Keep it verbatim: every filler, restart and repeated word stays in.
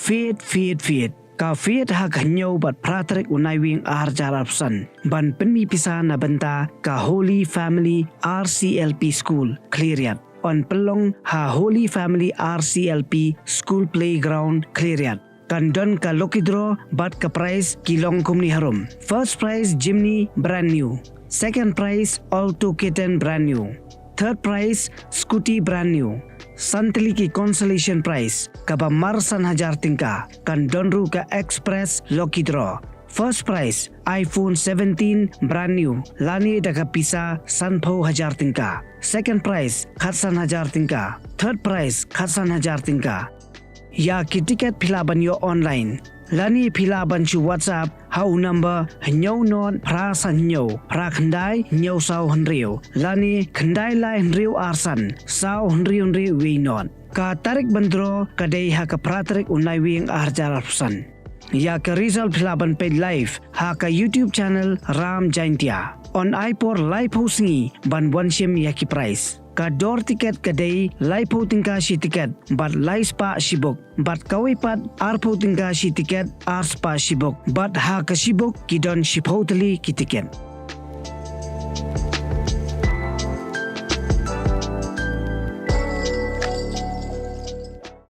Fied, fied, fied. Ka fied ha ka hynñiew bad phra tarik u Naiwieng ar hajar arphew san ban pynmih pisa na bynta ka Holy Family R C L P School, Khliehriat. Yn pynlong ha Holy Family R C L P School Playground, Khliehriat. Kan don ka lucky draw bad ka prize ki long kumne harum. First prize Jimny brand new. Second prize Alto K ten brand new. Third prize scooty brand new. San tylli ki consolation prize kaba mar san hajar tyngka. Kan don ruh ka express lucky draw. First prize iPhone seventeen brand new lane da ka pisa sanphew hajar tyngka. Second prize khatsan hajar tyngka. Third prize khatsan hajar tyngka. Ïa ki tiket phi lah ban ïoh online lane phi lah ban shu WhatsApp ha u number hynñiew nod phra san hynñiew phra khyndai hynñiew saw hynriew lane khyndai lai hynriew ar san saw hynriew hynriew wei nod. Ka tarik ban draw ka dei ha ka phra tarik u Naiwieng ar hajar arphew san. Ïa ka result phi lah ban peit live ha ka YouTube channel Ram Jaintia. Yn ai por laiphew sngi ban wan shim ïa ki prize. Ka dor tiket ka dei laiphew tyngka shi tiket bad lai spah shi buk. Bad kawei pat arphew tyngka shi tiket ar spah shi buk. Bad ha ka shi buk ki don shiphew tylli ki tiket.